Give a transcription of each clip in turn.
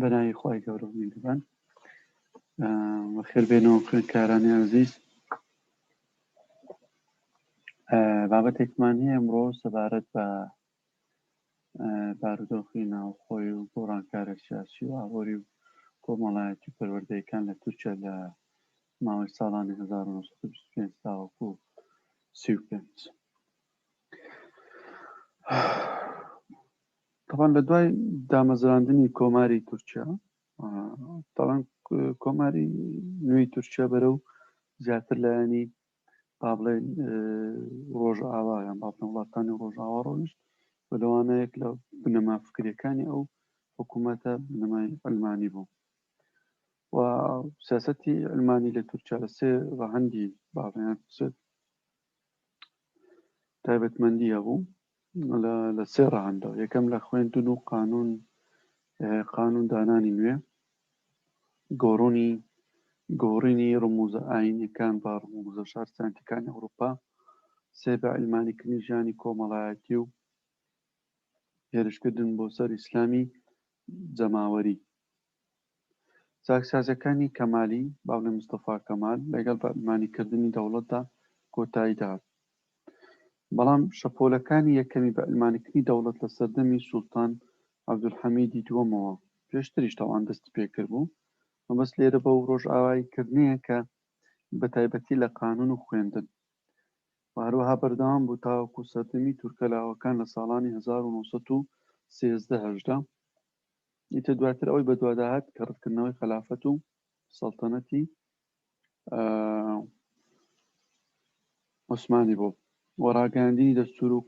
بەناوی خوای گەورە و میهرەبان. بەخێربێنەوە خوێندکارانی ئازیز. بابەتێکمان هەیە ئەمڕۆ سەبارەت بە بارودۆخی ناوخۆی و گۆڕانکارە سیاسی و ئابووری و کۆمەڵایەتی و پەروەردەیەکان لە تورکیا لە ماوەی ساڵانی 1925 تاوەکو 35. تەبعەن لە دوای دامەزراندنی کۆماری تورکیا، تەبعەن کۆماری نوێی تورکیا بەرەو زیاتر لایەنی با بڵێن ڕۆژئاوا یان با بڵێن وڵاتانی ڕۆژئاوا ڕۆیشت و لەوانە یەک لە بنەما فکریەکانی ئەو حکوومەتە بنەمای عەلمانی بوو و سیاسەتی عەلمانی لە تورکیا لە سێ ڕەهەندی با بڵێن سێ تایبەتمەندی هەبوو لە سێ ڕەهەندەوە. یەکەم لە خوێندن و قانون قانون دانانی نوێ، گۆڕونی گۆڕینی ڕموزە ئاینیەکان بە ڕموزە شارستانیەکانی ئەوروپا، سێ بە عیلمانیکردنی ژیانی کۆمەڵایەتی و هێرشکردن بۆ سەر ئیسلامی جەماوەری. چاکسازیەکانی کەمالی، با بڵێین مستەفا کەمال، لەگەڵ بە عیلمانیکردنی دەوڵەتدا کۆتایی دەهات. بەڵام شەپۆلەکانی یەکەمی بە عیلمانیکردنی دەوڵەت لە سەردەمی سوڵتان عەبدولحەمیدی دووەمەوە، پێشتریش تاوان دەستی پێکردبوو، مەبەست لێرە بەو ڕۆژئاوایی کردنەیە کە بە تایبەتی لە قانون و خوێندن و هەروەها بەردەوام بوو تاوەکو سەردەمی تورکە لاوەکان لە ساڵانی 1913 هەژدە. ئیتر دواتر ئەوەی بەدوادا هات کە ڕەتکردنەوەی خەلافەت و سەڵتەنەتی عوسمانی بوو و ڕاگەیاندنی دەستور و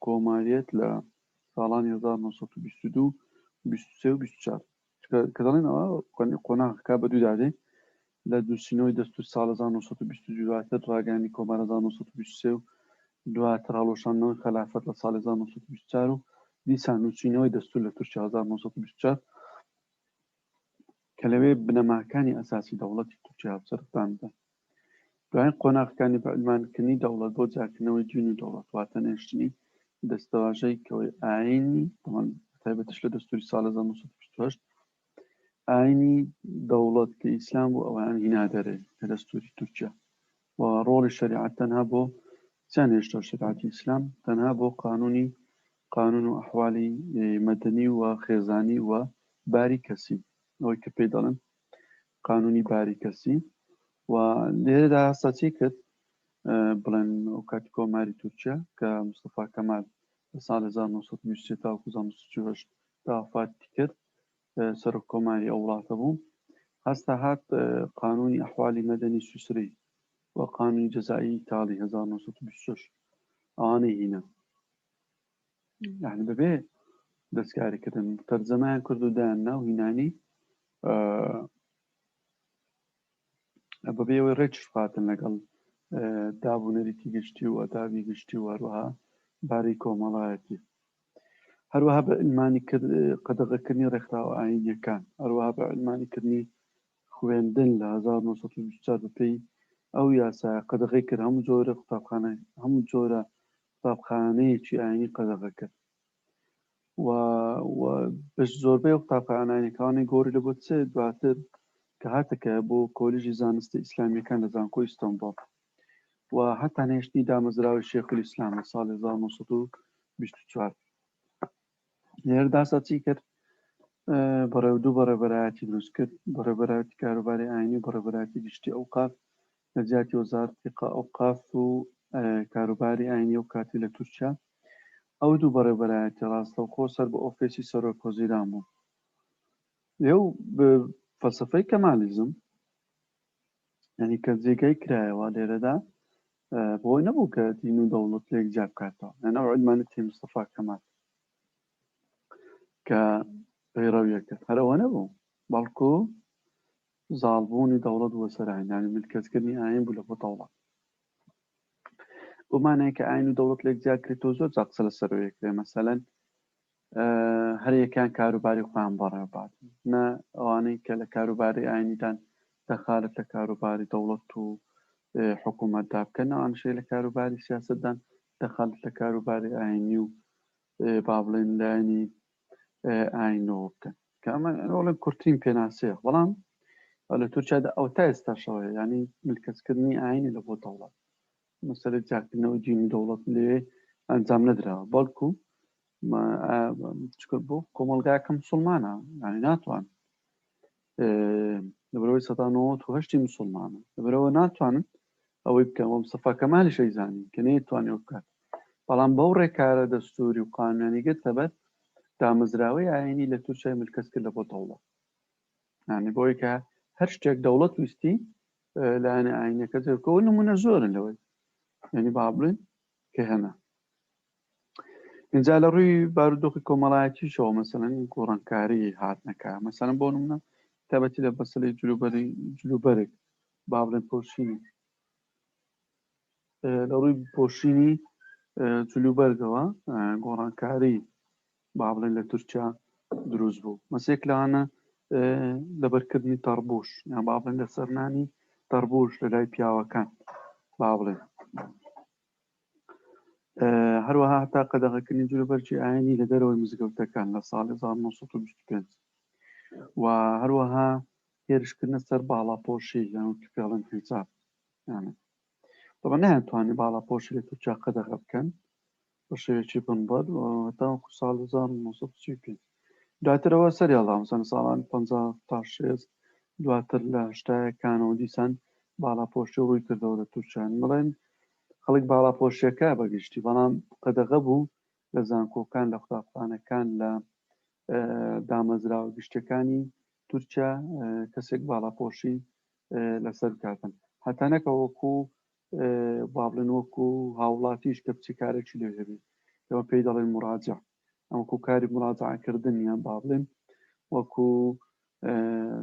کۆماریەت لە ساڵانی 1922 23 و 24 کە دەڵێن ئەوە قۆناغەکە بە دوودا دێ لە دووسینەوەی دەستور ساڵ 1922 دواتر ڕاگەیاندنی کۆمار 1923 و دواتر هەڵوەشاندنەوەی خەلافەت لە ساڵی 1924 و دیسان نووسینەوەی دەستور لە تورکیا 1924 کە لەوێ بنەماکانی ئەساسی دەوڵەتی تورکیا هاوچەرخدانرا. دوایین قۆناغەکانی بە عیلمانکردنی دەوڵەت بۆ جیاکردنەوەی دین و دەوڵەت، واتە نێشتنی دەستەواژەی کەوەی ئایینی، تایبەتیش لە دەستوری ساڵ 1928 ئایینی دەوڵەت کە ئیسلام بوو ئەویان هینا دەرێ لە دەستوری تورکیا و ڕۆڵی شەریعەت تەنها بۆ چیان هێشتەوە شەریعەتی ئیسلام تەنها بۆ قانونی قانون و ئەحوالی مەدەنی و خێزانی و باری کەسی، ئەوەی کە پێی دەڵێن قانونی باری کەسی. و لێرەدا هەستا چی کرد؟ بڵێن ئەو کاتی کۆماری تورکیا کە مستەفا کەمال لە ساڵ 1923 تاوەکو 1948 تا وەفاتی کرد سەرۆک کۆماری ئەو وڵاتە بوو، هەستا هات قانونی ئەحوالی مەدەنی سویسری و قانونی جەزایی ئیتاڵی 1926 ئەوانەی هینا، یعنی بەبێ دەستکاریکردن تەرجەمەیان کرد و دایان ناو هینانی بەبێ ئەوەی ڕێکش بخاتن لەگەڵ داب و نەریتی گشتی و ئەدابی گشتی و هەروەها باری کۆمەڵایەتی. هەروەها بە ئیلمانی کرد قەدەغەکردنی ڕێکخراوە ئایینیەکان، هەروەها بە ئیلمانیکردنی خوێندن لە 1924 بەپێی ئەو یاسایە قەدەغەی کرد هەموو جۆرە قوتابخانە هەموو جۆرە قوتابخانەیەکی ئایینی قەدەغە کرد و و بەش زۆربەی ئەو قوتابخانە ئایینەکانی گۆڕی لە بۆ چ دواتر کە هاتەکە بۆ کۆلیژی زانستە ئیسلامیەکان لە زانکۆی ئیستانبۆڵ و هەتا نەهێشتنی دامەزراوەی شێخولئیسلام لە ساڵی 1924. لێرەدا چی کرد؟ بەڕێو دوو بەڕێبەرایەتی دروست کرد، بەڕێبەرایەتی کاروباری ئاینی و بەڕێبەرایەتی گشتی ئەوقاف لە جیاتی وەزارەتی ئەوقاف و کاروباری ئاینی ئەو کاتی لە تورکیا. ئەو دوو بەڕێبەرایەتی ڕاستەوخۆ سەر بە ئۆفیسی سەرۆک وەزیران بوو. لێو فەلسەفەی کەمالیزم یعنی کە جێگای کرایەوە لێرەدا بۆی نەبوو کە دین و دەوڵەت لێک جیا بکاتەوە، یان ئەو عیلمانەتی مستەفا کەمال کە پەیڕەویە کرد هەر ئەوە نەبوو، بەڵکو زاڵبوونی دەوڵەت بووە سەر ئاین، یعنی ملکەچکردنی ئاین بوو لە بۆ دەوڵەت. بۆ مانای کە ئاین و دەوڵەت لێک جیا کرێتەوە زۆر جا قسە لەسەرەوە یەکرێ، مەسەلەن هەر یەکیان کاروباری خۆیان بەڕێوەبات، نە ئەوانەی کە لە کاروباری ئاینیدان دەخالەت لە کاروباری دەوڵەت و حکوومەتدا بکەن، ئەوانشەی لە کاروباری سیاستدان دەخالەت لە کاروباری ئاینی و با بڵێن لایەنی ئاینەوە بکەن. کە ئەمە ئەوڵێن کورتترین پێناسەیە، بەڵام لە تورکیادا ئەو تا ئێستاشەوە یعنی ملکەچکردنی ئاینی لە بۆ دەوڵەت، مەسەلەی جیاکردنەوەی دین و دەوڵەت لێ ئەنجام نەدراوە، بەڵکو چکە بۆ کۆمەڵگاکە مسلمانە، یعنی ناتوان لەبەرەوەی 98% مسلمانە، لەبەرەوە ناتوانن ئەوەی بکەن. وە مستەفا کەمالیش ئەیزانی کە نەیتوانی ئەو بکات، بەڵام بەو ڕێکارە دەستوری و قانونیانی گرتە بەر، دامەزراوەی ئاینی لە تورکیای ملکەچ کرد لە بۆ دەوڵەت، یعنی بۆی کە هەر شتێک دەوڵەت ویستی لایەنە ئاینەکە جێبکەوە. نمونە زۆرن لەوەی یعنی با بڵێن کە هەنە. اینجا لە ڕووی بارودۆخی کۆمەڵایەتیشەوە مەسەلەن گۆڕانکاری هاتنەکە، مەسەلەن بۆ نمونە تابەتی لە بەسەلەی جلوبەری جلوبەرگ با بڵێن پۆشینی، لە ڕووی پۆشینی جلوبەرگەوە گۆڕانکاری با بڵێن لە تورکیا دروست بوو. مەسێک لەوانە لەبەرکردنی تەڕبوش یان با بڵێن لە سەرنانی تەڕبوش لە لای پیاوەکان با بڵێن، هەروەها هەتا قەدەغەکردنی جلوبەرگی ئاینی لە دەرەوەی مزگەوتەکان لە ساڵی 1925 و هەروەها هێرشکردنە سەر باڵاپۆشی یان وەکی پێڵێن حیجاب. یانە طبعا نەیانتوانی باڵاپۆشی لە تورکیا قەدەغە بکەن بە شێوەیەکی بنبڕ تاوەکو ساڵ 1935. دواترەوە سەری هەڵدا مەسەلەن ساڵان 50 تا 60، دواتر لە هەشتایەکانەوە دیسان باڵاپۆشی ڕووی کردەوە لە تورکیا. بڵێن خەڵک باڵاپۆشیەکە بەگشتی، بەڵام قەدەغە بوو لە زانکۆکان، لە قوتابخانەکان، لە دامەزراوە گشتەکانی تورکیا کەسێک باڵاپۆشی لەسەر بکاتن، هەتا نەکە وەکو با بڵێن وەکو هاوڵاتیش کە بچی کارێکی لێ هەبێ ئەوە پێی دەڵێن مراجع، وەکو کاری مراجعکردن یان با بڵێن وەکو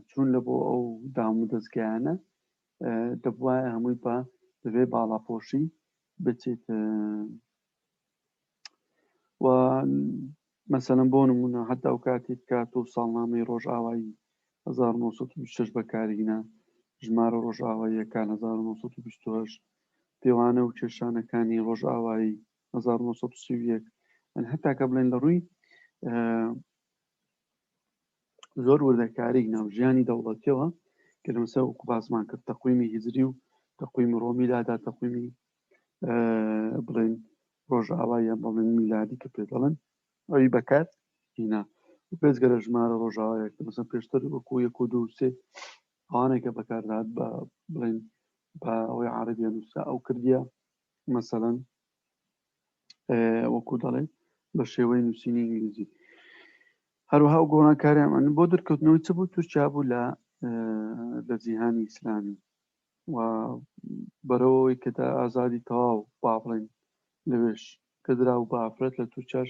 چون لە بۆ ئەو دام و دەستگایانە دەبواە هەمووی بە دەبێ باڵاپۆشی بچێت. و مەسەلەن بۆ نمونە هەتا ئەو کاتێک کات و ساڵنامەی ڕۆژئاوایی 1926 بەکارهینا، ژمارە ڕۆژئاواییەکان 1928، پێوانە و کێشانەکانی ڕۆژئاوایی 1931، هەتا کە بڵێن لە ڕووی زۆر وردەکاری ناو ژیانی دەوڵەتیەوە کە لەمسە وەکو باسمان کرد تەقویمی هیجری و تەقویمی ڕۆمی لادا، تەقویمی بڵێن ڕۆژئاوا یان بڵێن میلادی کە پێ دەڵێن ئەوی بەکار هینا، بێجگە لە ژمارە ڕۆژاوایەک مەسەن پێشتر وەکو یەک و دوو سێ ئەوانێکە بەکاردات بە بڵێن بە ئەوەی عربیە نووسا ئەو کردیە مەسەلەن وەکو دەڵێن بە شێوەی نووسینی ئینگلیزی. هەروەها ئەو گۆڕانکاریان بۆ دەرکەوتنەوەی چ بوو تورکیا بوو لە جیهانی ئیسلامی و بەرەوەی کە تا ئازادی تەواو با بڵێن لەوێش کە درا و بە ئافرەت لە تورکیاش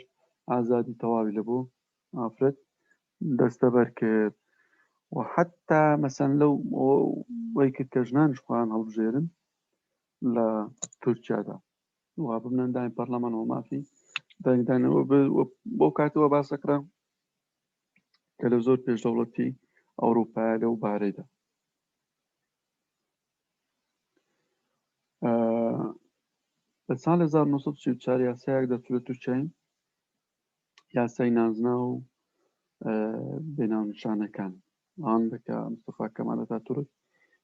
ئازادی تەواوی لە بۆ ئافرەت دەستەبەر کرد و حتا مەسەن لەو وەی کرد کە ژنانیش خۆیان هەڵبژێرن لە تورکیادا و ببنە ئەندامی پەرلەمان و مافی دەنگدانەوە بۆ کاتەوە باسەکرا کە لە زۆر پێش دەوڵەتی ئەوروپایە لەو بارەیدا. لە ساڵ 1934 یاسایەک دەچوو لە تورکیای، یاسای نازناو و بێناونیشانەکان ئەوان دەکا مستەفا کەمال ئەتاتورک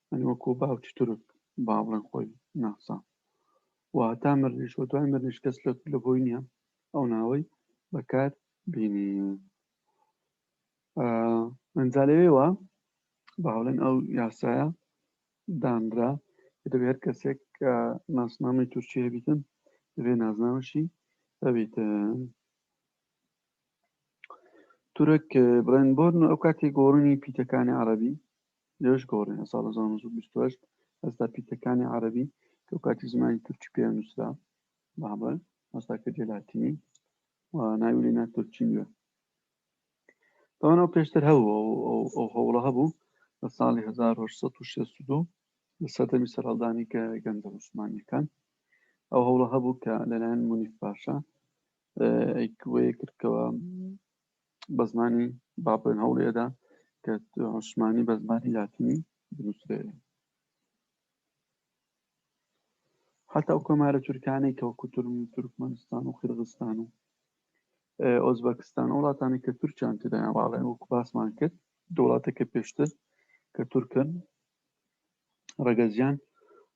ئەنی وەکو باوکی تورک با بڵێن خۆی ناسا و تا مردنیش و دوای مردنیش کەس لە بۆی نییە ئەو ناوەی بەکار بینی. ئەنجا لەوێوە باڵێن ئەو یاسایە دانرا کە دەبێت هەر کەسێک کە ناسنامەی تورکی هەبیتن دەبێت نازناوەشی هەبیتن. تورک بڵێن بۆن ئەو کاتی گۆڕینی پیتەکانی عەرەبی لێش گۆڕین لە ساڵ 1928 ئەستا پیتەکانی عەرەبی کە ئەو کاتی زمانی تورکی پێ نووسرا بابڵێن ئەستا کردی لاتینی و ناوی لێ نا تورکی نوێ. تاوان ئەو پێشتر هەبوو، ئەو هەوڵە هەبوو لە ساڵی 1962 لە سەردەمی سەرهەڵدانی کە گەنجە عوسمانیەکان ئەو هەوڵە هەبوو کە لەلایەن مونیف پاشا ئەیکوەیە کردکەوە بە زمانی با بڵێن هەوڵێدا کە عوسمانی بە زمانی لاتینی بنووسرێ. حتا ئەو کۆمارە تورکانەی کە وەکو تورکمانستان و قیرغستان و ئۆزبەکستان وڵاتانی کە تورکیان تێدایان واڵێن وەکو باسمان کرد دەوڵاتەکە پێشتر کە تورکن ڕەگەزیان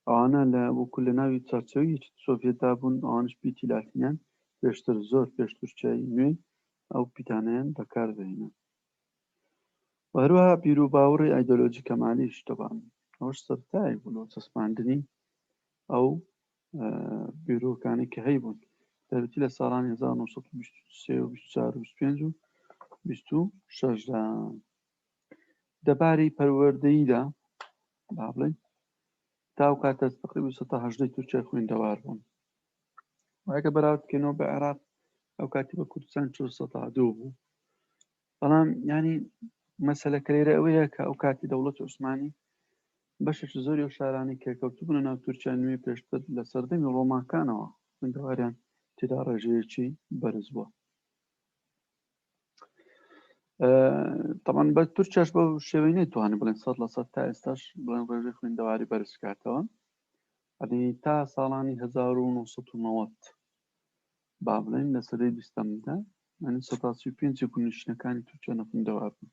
ئەوانە لە وەکو لە ناوی چارچەوەی یەکێتی سۆڤیەتدا بوون ئەوانش پیتی لاتینیان پێشتر زۆر پێش تورکیای نوێ ئەو پیتانەیان بەکاردەهێنا و هەروەها بیر و باوەڕی ئایدۆلۆجی کەمالیش تەبان ئەوەش سەرەتایەک بوو لۆ چەسپاندنی ئەو بیرۆکانی کە هەیبوون تایبەتی لە ساڵانی 1923 و 24 و 25 و 26 دا دەباری پەروەردەییدا با بڵێین تا ئەو کاتە تقریبا 118 تورکیا خوێندەوار بوون ئەگە بەراورد بکەینەوە بە عێراق ئەو کاتی بە کوردستان 402 بوو بەڵام ینی مەسەلەکە لێرە ئەوەیە کە ئەو کاتی دەوڵەت عوسمانی بەشێکی زۆری ئەو شارانی کە کەوتبوونە ناو تورکیا نوێ پێشتر لە سەردەمی ڕۆماکانەوە خوێندەواریان تێدا ڕێژەیەکی بەرز بووە تەمان بە تورکیاش بەو شێوەی نەیتوانی بڵێن 100% تا ئێستاش بڵێن ڕێژەی خوێندەواری بەرز کاتەوە ئەنی تا ساڵانی 1990 با بڵێن لە سەدەی بیستەمدا ئەنی 135 گوندنشینەکانی تورکیا نەخوێندەوار بوون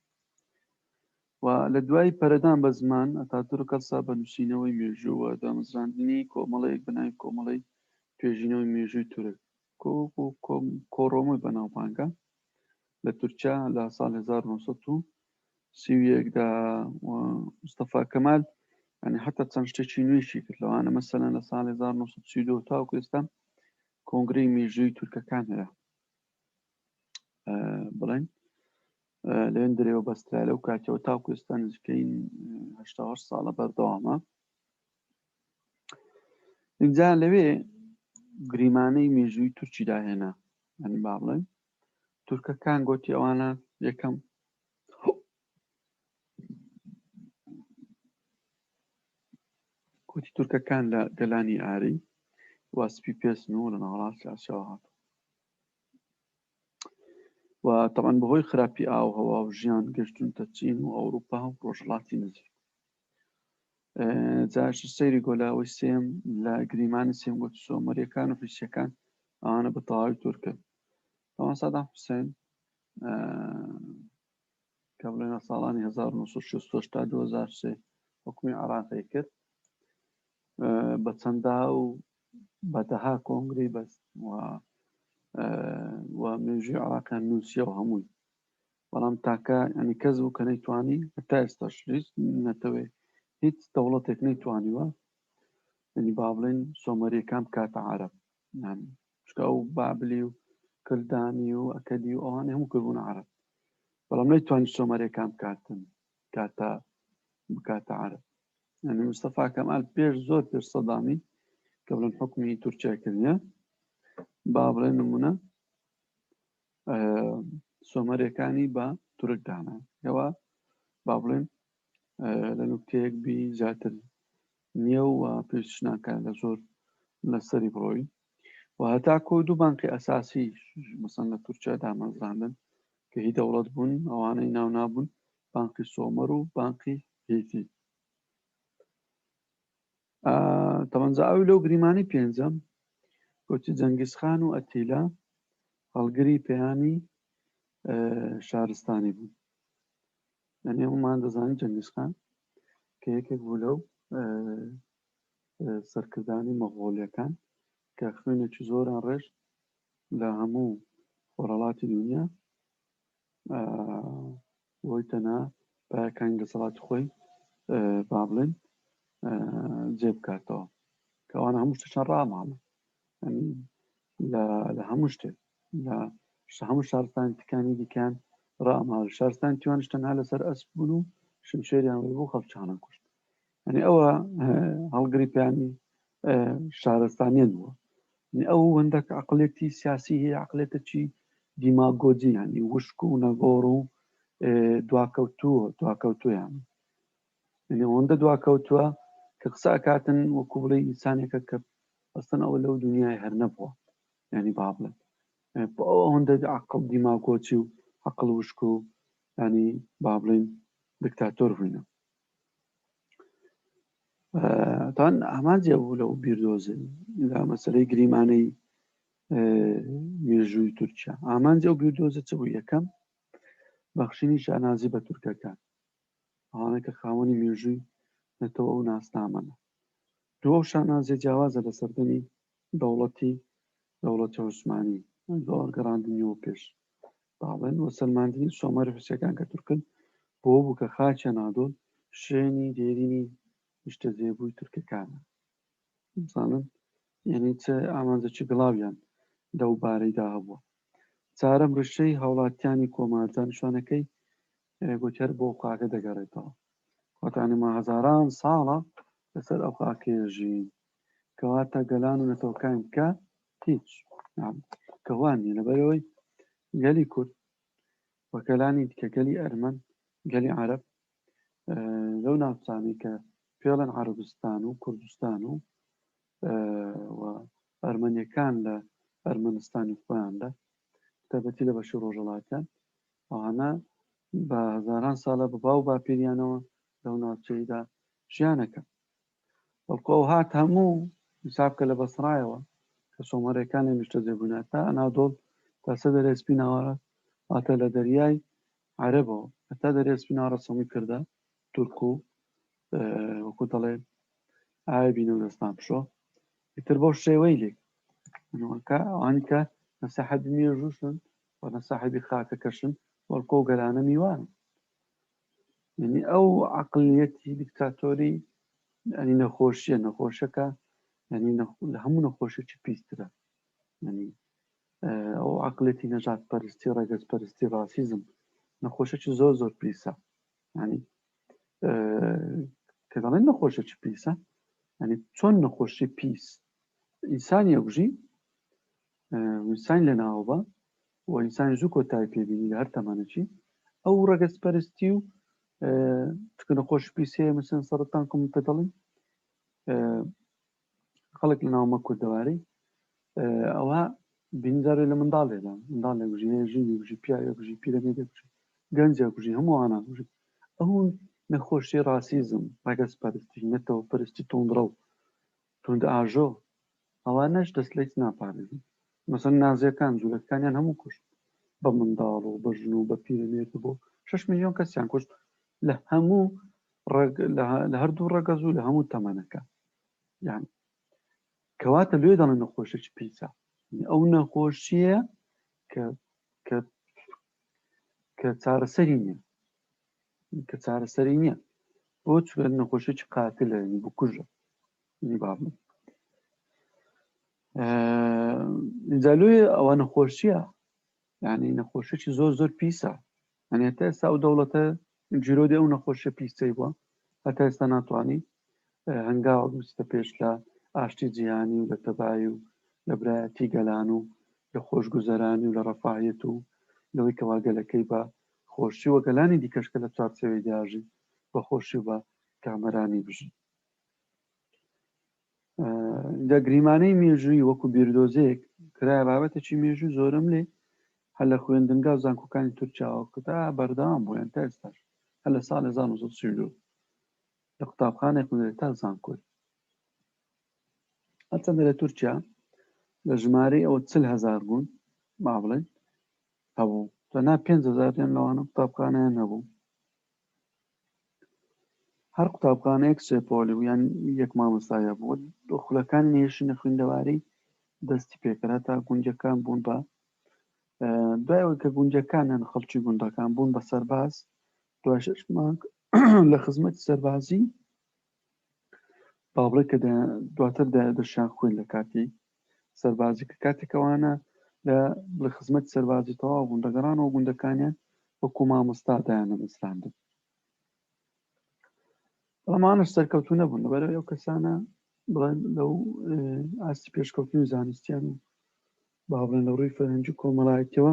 و لە دوای پەرەدان بە زمان ئەتاتورک هەڵسا بە نووسینەوەی مێژوو و دامەزراندنی کۆمەڵەیەک بە ناوی کۆمەڵەی توێژینەوەی مێژووی تورک کۆڕۆمۆی بەناوبانگە لە تورکیا لە ساڵ 1931 دا مستەفا کەمال ینی حتا چەند شتێکی نوێشی کرد لەوانە مەسەلەن لە ساڵ 1932 تاوەکو ئێستا کۆنگرەی مێژووی تورکەکان هەیە بڵێن لەوێن درێوە بەسترا لەو کاتەوە تاوکو ئێستا نزیکەی 88 ساڵە بەردەوامە اینجا لەوێ گریمانەی مێژووی تورکی داهێنا ئەنی با بڵێن تورکەکان گوتی ئەوانە یەکەم گوتی تورکەکان لە گەلانی ئاری و سپی پێستن و لە ناوەڕاستی ئاسیاوە هاتوون و تەبعەن بەهۆی خراپی ئاو هەوا و ژیان گەشتونتە چین و ئەوروپا و ڕۆژهەڵاتی نزیک جاش سەیری گۆلاوەی سێم لە گریمانی سێم گوت سۆمەریەکان و حیسیەکان ئەوانە بە تەواوی تورکن تەوان سادام حوسێن کە بڵێنە ساڵانی 1968 تا 2003 حکومی عراقی کرد بە چەندەها و بەدەها کۆنگری بەست و مێژوی عراقیان نووسیەوە هەمووی بەڵام تاکە ینی کەس بوو کە نەیتوانی هەتا ئێستاش هیچ نەتەوێ هیچ دەوڵەتێک نەیتوانیوە ینی با بڵێن سۆمەریەکان بکاتە عرب یعنی چکە ئەو بابلی و کلدانی و ئەکەدی و ئەوانە هەموو کردبوون عرب بەڵام نەیتوانی سۆمەریەکان بکاتن کاتە بکاتە عرب یعنی مستەفا کەمال پێش زۆر پێش سەدامی کە بڵێن حکومی تورکیا کردە با بڵێن نمونە سۆمەرەکانی بە تورک دانا ئەوە با بڵێن لە نوکتەیەک بی زیاتر نییە و پێش ناکات لە زۆر لەسەری بڕۆی و هەتاکۆ دوو بانقی ئەساسی مەسەن لە تورکیا دامەزراندن کە هی دەوڵەت بوون ئەوانەی ناونابوون بانقی سۆمەر و بانقی هیتی تەمەنجا ئەو لەو گریمانی پێنجەم گوتی جەنگیزخان و ئەتیلا هەڵگری پەیامی شارستانی بوون یعنی هەمومان دەزانین جەنگیزخان کە یەکێک بوو لەو سەرکردانی مەغۆلیەکان کە خوێنێکی زۆران ڕێژ لە هەموو خۆرهەڵاتی دنیا بۆی تەنها پایەکانی دەسەڵاتی خۆی با بڵێن جێ بکاتەوە کەوانە هەموو شتێکیان ڕاماڵە لە هەموو شتێک لە هەموو شارستانەکانی دیکان ڕاماڵ شارستان توانش تەنها لەسەر ئەسپ بوون و شمشێریان بوو خەڵکیانە کوشت یعنی ئەوە هەڵگری پەیامی شارستانیان بووە ئەو هەندێک عقلێتی سیاسی هەیە عقلێتەکی دیماگۆجی ینی وشک و نەگۆڕ و دواکەوتووە دواکەوتویان یعنی ئەوەندە دواکەوتووە کە قسە ئەکاتن وەکو بڵێ ئینسانێکە کە ئەستن ئەوە لەو دنیای هەر نەبووە ینی با بڵێن ئەوەندە عقل دیماگۆچی و عقل وشک و ینی با بڵین دکتاتۆر بووینە تان ئامانجی بوو لەو بیردۆزی لە مەسلەی گریمانەی مێژووی تورکیا. ئامانجی ئەو بیردۆزە چ بوو؟ یەکەم، بەخشینی شانازی بە تورکەکان، ئەوانە کە خاوەنی مێژووی نەتەوە و ناسنامەنە. دوو، ئەو شانازیە جیاوازە لە سەردەمی دەوڵەتی دەوڵەتی عوسمانی گەڕاندنیەوە پێش باڵێن و سەلماندنی سۆمەر حوسیەکان کە تورکن بۆ بوو کە خاکی ئەنادۆل شوێنی دێرینی نیشتەجێبووی تورکەکانە. بزانن یعنی چ ئامانجێکی گڵاویان لەو بارەیدا هەبووە. چارەم ڕیشەی هاوڵاتیانی کۆمار دانیشتوانەکەی گوتی هەر بۆ خاکە دەگەڕێتەوە. واتانی ما هەزاران ساڵە لەسەر ئەو خاکەیە ژین، کەواتە گەلان و نەتەوەکان کە هیچ کەوان نیە، لەبەرەوەی گەلی کورد و گەلانی دیکە، گەلی ئەرمەن، گەلی عەرەب لەو ناوچانەی کە پێڵێن عەرەبستان و کوردستان و و ئەرمەنیەکان لە ئەرمەنستانی خۆیاندا تایبەتی لە بەشی ڕۆژەڵاتیان ئەوانە بە هەزاران ساڵە بە باو باپیریانەوە لەو ناوچەیدا ژیانەکە. بەڵکو ئەو هات هەموو حساب کە لە بەسڕایەوە کە سۆمەرەکان لێ نیشتەجێ بوونە تا ئەنادۆڵ تا سەر دەریای سپی ناوەڕاست، واتە لە دەریای عەرەبەوە هەتا دەریای سپی ناوەڕاست هەمووی کردە تورک و وەکو دەڵێ ئاوی بینە و دەستان بشۆ. ئیتر بەو شێوەی لێ کە ئەوانی کە نەساحەبی مێژووشن و نەساحەبی خاکەکەشن، بەڵکۆ گەلانە میوانن. یعنی ئەو عقلیەتی دیکتاتۆری ینی نەخۆشیە، نەخۆشەکە ینی لە هەموو نەخۆشیێکی پیسترە. ینی ئەو عقلێتی نەژاد پەرستی، ڕەگەز پەرستی، ڕاسیزم نەخۆشێکی زۆر زۆر پیسە. ینی کە دەڵێن نەخۆشێکی پیسە، ینی چۆن نەخۆشی پیس ئینسانی ئەگوژی، ئینسان لە ناوە و ئینسان زوو کۆتایی پێبینی لە هەر تەمەنێکی. ئەو ڕەگەزپەرستی و چکە نەخۆشی پیس هەیە، مثلەن سەرەتان کۆم پێ دەڵێن خەڵک لە ناومە کوردەواری ئەوە بینجارێ لە منداڵێدا، منداڵێک ژی، ژینی گوژی، پیاوێک گوژی، پیرەمێردێک گوژی، گەنجێک گوژی، هەمووانە گوژی. ئەو نەخۆشی ڕاسیزم، ڕەگەزپەرستی، نەتەوە پەرستی توندڕەو، توند ئاژۆ، ئەوانەش دەست لە هیچ ناپارێزن. مەسەن نازیەکان جوولەکانیان هەموو کوشت، بە منداڵ و بە ژن و بە پیرەمێرد بۆ 6 میلیۆن کەسیان کوشت لە هەموو لە هەردوو ڕەگەز و لە هەموو تەمەنەکە. یعنی کەواتە لێ دەڵێن نەخۆشێکی پیسە، ئەو نەخۆشیە کە کە کە چارەسەری نییە، کە چارەسەری نییە. بۆ چوە نەخۆشیی قاتلە، یعنی بکوژە. بابم اینجا لۆیە ئەوە نەخۆشیە، یعنی نەخۆشیی زۆر زۆر پیسە. یعنی هەتا ئێستا ئەو دەوڵەتە گیرۆدی ئەو نەخۆشیە پیسەی بووە، هەتا ئێستا ناتوانانی هەنگاوە بچتە پێش لە ئاشتی جیهانی و لە تەبایی و لە برایەتی گەلان و لە خۆشگوزەرانی و لە ڕەفاهیەت و لەوەی کەوا گەلەکەی بە خۆشی و گەلانی دیکەش کە لە چوارچێوەی داژین بە خۆشی و بە کامەرانی بژین. لە گریمانەی مێژووی وەکو بیردۆزەیەک کرایە بابەتێکی مێژوو زۆرم لێ هەر لە خوێندنگا و زانکۆکانی تورکیاوە کە بەردەوام بوویان تا ئێستاش، هەر لە ساڵ 1932 لە قوتابخانەی خوێندنگا تا زانکۆی. هەرچەندە لە تورکیا لە ژمارەی ئەوە 40,000 گوند با بڵێن هەبوو، تەنها 5,000یان لەوانە قوتابخانەیان هەبوو. هەر قوتابخانەیەک سێ پۆلی بوو یان یەک مامۆستایە بوو. خولەکانی نێشینە خوێندەواری دەستی پێکرد هەتا گوندەکان بوون بە دوای ئەوەی کە گوندەکانیان خەڵکی گوندەکان بوون بە سەرباز، دوای شش مانگ لە خزمەتی سەربازی با بڵێ کە دواتر دەشیان خوێن لە کاتی سەربازی کە کاتێکەوانە لە خزمەت سەربازی تەواو بوون دەگەڕانەوە گوندەکانیان وەکو مامۆستا دایانەمەزراندن. بەڵام ئەوانەش سەرکەوتوو نەبوون، لەبەرئەوەی ئەو کەسانە بڵێن لەو ئاستی پێشکەوتنی زانستیان و با بڵێن لە ڕووی فەرهەنگی و کۆمەڵایەتیەوە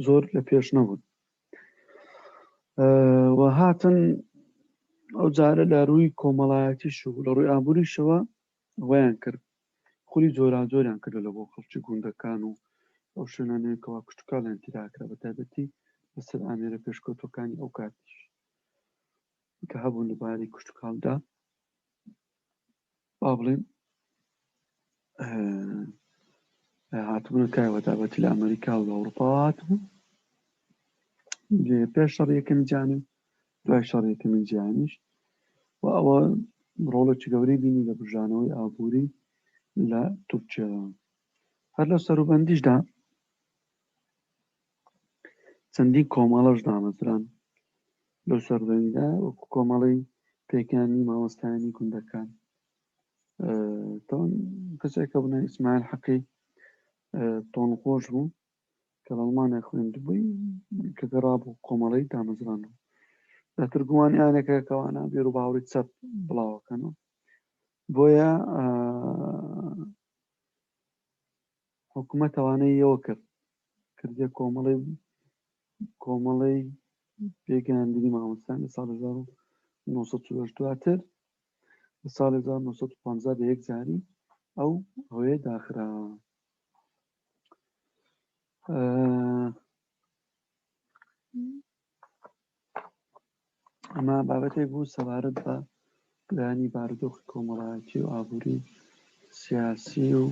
زۆر لە پێش نەبوون و هاتن ئەو جارە لە ڕووی کۆمەڵایەتیش و لە ڕووی ئابووریشەوە ویان کرد، خولی جۆراوجۆریان کردو لە بۆ خەڵکی گوندەکان و ئەو شوێنانەی کەوا کشتوکاڵیان تیدا کرا، بە تایبەتی لەسەر ئامێرە پێشکەوتووەکانی ئەو کاتیش کە هەبوون لە باری کشتوکاڵدا. با بڵێن هاتبوونە کایەوە، بەتایبەتی لە ئەمریکا و لە ئەوروپاوە هاتبوون پێش شەڕی یەکەمی جیهانی و دوای شەڕی یەکەمی جیهانیش و ئەوە ڕۆڵێکی گەورەی بینی لە بژانەوەی ئابووری لە تورکیا. هەر لە سەروبەندیشدا چەندین کۆمەڵەش دامەزران لەو سەروبەندیدا، وەکو کۆمەڵەی پێکانی مامۆستایانی گوندەکان. تاوان کەسێک کە بوو ئیسماعیل حەقی تۆنخۆش بوو کە لە ئەڵمانیا خوێندبووی، کە گەڕابوو کۆمەڵەی دامەزراندبوو. دواتر گومانیانێکە کەوانە بیر و باوەڕی چەپ بڵاوەکەنەوە، بۆیە حکوومەت ئەوانەی یەوە کرد کردیە کۆمەڵەی پێگەیاندنی مامۆستایان لە ساڵ 1940. دواتر لە ساڵ 1950 بە یەکجاری ئەو هۆیە داخرا. ئەمە بابەتێک بوو سەبارەت بە لایەنی بارودۆخی کۆمەڵایەتی و ئابووری، سیاسی و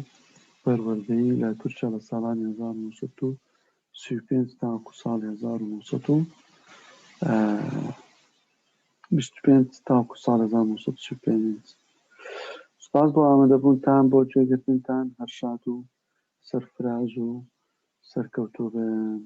پەروەردەیی لە تورکیا لە ساڵانی 1935 تاکو ساڵی 1925 تاکو ساڵی 1935. سوپاس بۆ ئامادەبوونتان، بۆ گوێگرتنتان. هەر شاد و سەرفراز و سەرکەوتوو بن.